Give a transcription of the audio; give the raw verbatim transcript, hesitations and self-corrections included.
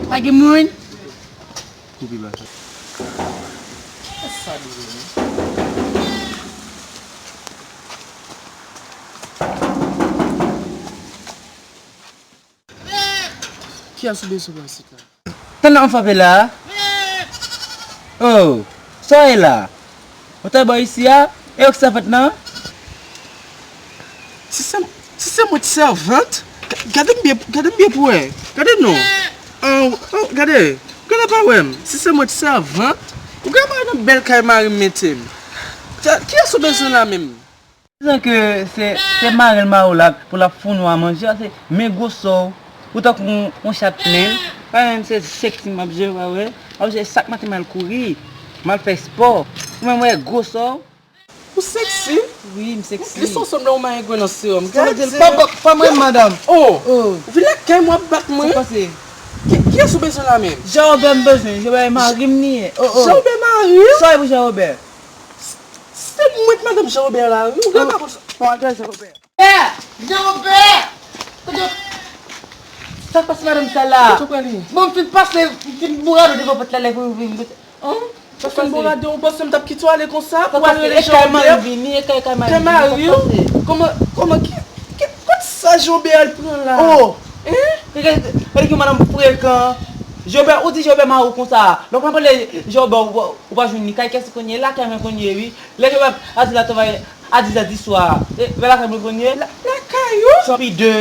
Pa gen moun? Koupe ba sa. Sa dwe menm. Kiyès ou bezwen pran isit la? Tann nan frape la. Oh, sa w ye la? Ou ta bò isi a? E ou ki sèvant nan? Si se, si se mwen ki sèvant, ga- gade m byen, gade m byen pou wè. Gade non. An, an, gade, gade pa wè m. Si se mwen ki sèvant, ou gade pa nan bèl kay mari m mete m. Sa- Kiyès ou bezwen la menm? Dizon ke se, se mari l mari w la pou l ap founi w a manje, se men gwosè w. Ou tankou yon, yon chat plen. Pa menm se seksi m ap jere, pa wè. M ap jere chak maten m al kouri. M al fè spò. Ou menm wè gwosè w. Ou seksi? Wi, m seksi. Gade sa w sanble yon marengwen nan sewòm. Gade. Pa, pa, pa mwen, madanm. Oh! Oh! Ou vin lakay mwen ap bat mwen? Sa pase? Ki, kiyès ou bezwen la menm? Jean Robert m bezwen. Jean Robert mari m li ye. Oh, oh. Jean Robert mari w? Sa e pou Jean Robert. Se mwen k madanm Jean Robert la, wi. Ou gen pa konn sa. Bon, adrès Jean Robert. Pè! Jean Robert! Kote, sa k pase madanm sa la? Kote w prale? Bon, m fin pase, m fin bourade devan pòt la, lè pou vin. Hein? Sa fin bourade, ou panse m t ap kite w ale konsa pou w al rele Jean Robert? Kay mari w? Kòman, kòman ki, ki, kot sa Jean Robert al pran la? Oh! Hein? Gade ki madanm frekan. Jean Robert, ou di Jean Robert mari w konsa. Lè w pran pale Jean Robert, ou pa, ou pa jwenn li. Kay kiyès li konn ye? Lakay mwen konn ye, wi. Lè Jean Robert al di la travay a dis è di swa. E, vè lakay mwen konn ye. La, lakay ou? San pi de.